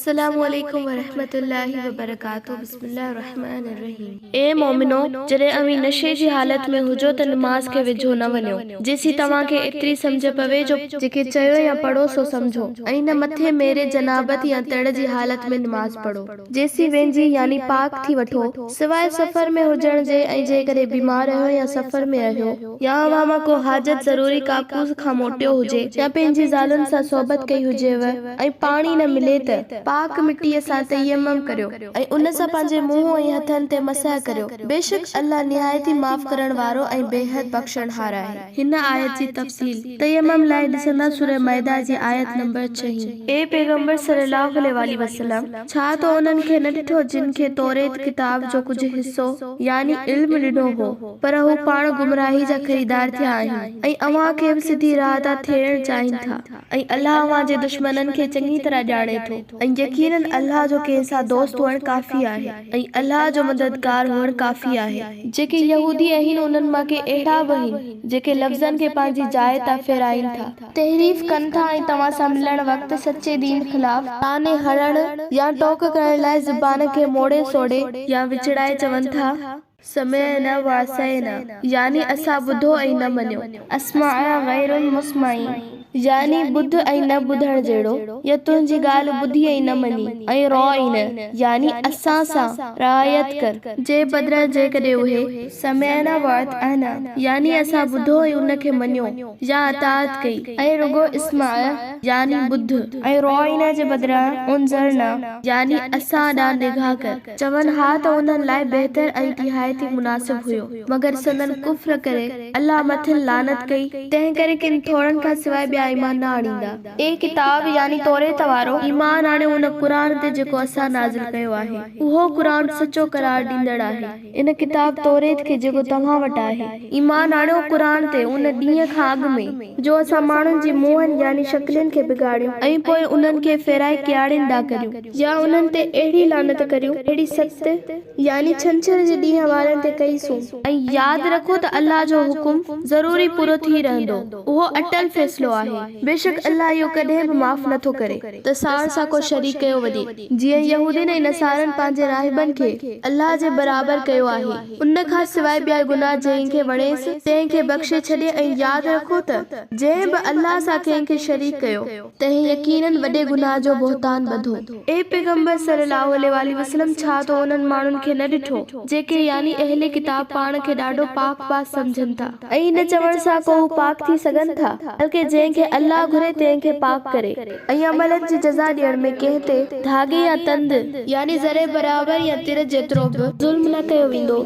السلام عليڪم ورحمة الله وبرڪاته بسم الله الرحمٰن الرحيم اي مؤمنو! جڏهن اوهين نشي جي حالت ۾ هجو ته نماز کي ويجهو نه وڃو، جيسين توهان کي ايتري سمجهه پوي جو جيڪي چيو يا پڙهو سو سمجهو، ۽ نه مٿي ميري جنابت يا تڙ جي حالت ۾ نماز پڙهو، جيسين وهنجي يعني پاڪ ٿي وٺو، سواء سفر ۾ هجڻ جي ۽ جيڪڏهن بيمار آهيو يا سفر ۾ آهيو. يا اوهان مان ڪو حاجت ضروري ڪاڪوس کان موٽيو هجي يا پنهنجي زالن سان صحبت ڪئي هجيو ۽ پاڻي نه ملي ته، پاڪ مٽيء سان تيمم ڪريو ۽ ان سان پنهنجي منهن ۽ هٿن تي مسح ڪريو، بيشڪ الله نهايت ئي معاف ڪرڻ وارو ۽ بيحد بخشڻهار آهي. هن آيت جي تفصيل تيمم لاء ڏسندا سوره مائده جي آيت نمبر ڇهين. اي پيغمبر صلّي اللّٰه عليه واٰله وسلّم! ڇا تو انهن کي نه ڏٺو جن کي توريت ڪتاب جو ڪجهه حصو، يعني علم، ڏنو هو، پر هو پاڻ گمراهي جا خريدار ٿيا آهن ۽ اوهان کي به سڌي راهه تان ٿيڙڻ چاهين ٿا ۽ الله اوهان جي دشمنن کي چڱي طرح ڄاڻي ٿو ۽ يقيناً الله جو ڪنهن سان دوست هئڻ ڪافي آهي ۽ الله جو مددگار هئڻ ڪافي آهي. جيڪي يهودي آهن انهن مان ڪي اهڙا به آهن جيڪي لفظن کي پنهنجي جاء تان ڦيرائين ٿا. تحريف ڪن ٿا ۽ توهان سان ملڻ وقت سچي دين خلاف طعني هڻڻ يا ٽوڪ ڪرڻ لاء زبان کي موڙي سوڙي يا وچڙائي چون ٿا، سمعنا وعصينا، يعني اسان ٻڌو ۽ نه مڃيو. اسمع غير مسمع، يعني ٻڌ ۽ نه ٻڌڻ جهڙو، يا تنهنجي ڳالهه ٻڌي ۽ نه مڃي، ۽ راعنا، يعني اسان سان رعايت ڪر. جي بدران جيڪڏهن اهي، سمعنا واطعنا، يعني اسان ٻڌو ۽ ان کي مڃيو. يا اطاعت ڪئي ۽ رڳو اسمع يعني ٻڌ ۽ راعنا جي بدران انظرنا يعني اسان ڏانهن نگاهه ڪر چون ها ته انهن لاء بهتر ۽ نهايت ئي مناسب هيو مگر سندن ڪفر ڪري الله مٿن لعنت ڪئي تنهنڪري ڪن ٿورن کان سواء ٻيا ايمان نه آڻيندا. اي ڪتاب، يعني توريت وارو، ايمان آڻيو ان قرآن تي جيڪو اسان نازل ڪيو آهي، اهو قرآن سچو قرار ڏيندڙ آهي. ان ڪتاب توريت کي جيڪو توهان وٽ آهي. ايمان آڻيو قرآن تي ان ڏينهن کان اڳ ۾. جو اسان ماڻهن جي منهن يعني شڪلين کي بگاڙيون. ۽ پوء انهن کي ڦيرائي ڪياڙين ڏانهن ڪريون. يا انهن تي اهڙي لعنت ڪريون جهڙي سبت يعني ڇنڇر جي ڏينهن وارن تي ڪئي سون. ۽ ياد رکو ته الله جو حڪم ضروري پورو ٿي رهندو، اهو اٽل فيصلو آهي. بيشڪ الله اهو ڪڏهن به معاف نه ٿو ڪري ته ساڻ سان ڪو شريڪ ڪيو وڃي، جيئن يهودين ۽ نصارن پنهنجي راهبن کي الله جي برابر ڪيو آهي، ان کان سواء ٻيا گناهه جنهن کي وڻيس تنهن کي بخشي ڇڏي ۽ ياد رکو ته جنهن به الله سان ڪنهن کي شريڪ ڪيو، تنهن يقيناً وڏي گناهه جو بهتان ٻڌو. اي پيغمبر صلّي اللّٰه عليه واٰله وسلّم! ڇا تو انهن ماڻهن کي نه ڏٺو، جيڪي، يعني اهل ڪتاب، پاڻ کي ڏاڍو پاڪ باز سمجهن ٿا؟ ۽ ان چوڻ سان ڪو هو پاڪ ٿي سگهن ٿا، بلڪه جنهن کي الله گهري تنهن کي پاڪ ڪري. ۽ عملن جي جزا ڏيڻ ۾ ڪنهن تي ڌاڳي يا تند، يعني ذري برابر يا تر جيترو به، ظلم نه ڪيو ويندو.